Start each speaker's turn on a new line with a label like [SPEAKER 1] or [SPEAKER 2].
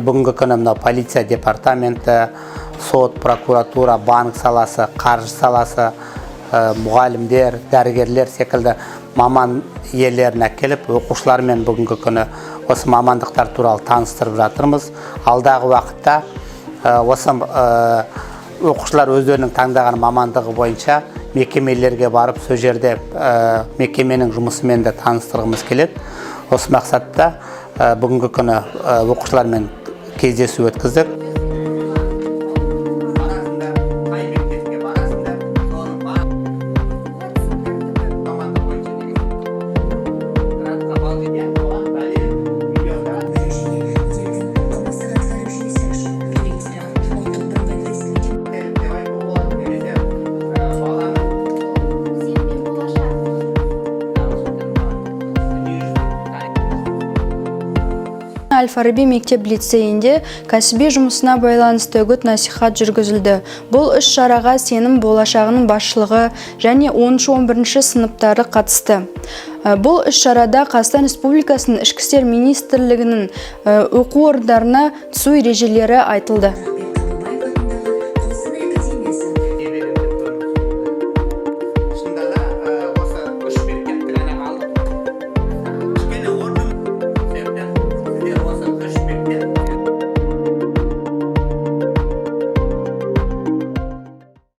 [SPEAKER 1] Бүгінгі күні мынау полиция департаменті, сот, прокуратура, банк саласы, қаржы саласы, мұғалімдер, дәрігерлер секілді маман иелерін әкеліп, оқушылармен бүгінгі күні осы мамандықтар туралы таныстырып жатырмыз. Алдағы уақытта осы оқушылар өздерінің таңдаған мамандығы бойынша мекемелерге барып, сол жерде мекеменің жұмысымен де таныстырғымыз келеді. Осы мақсатта бүгінгі күні оқушылармен кездесу өткіздік.
[SPEAKER 2] Әл-Фараби мектеп лицейінде кәсіби жұмысына байланысты үгіт насихат жүргізілді. Бұл іс шараға «Сенім болашағының» басшылығы және 10-11 сыныптары қатысты. Бұл іс шарада Қазақстан Республикасының Ішкі істер министрлігінің оқу орындарына түсу ережелері айтылды.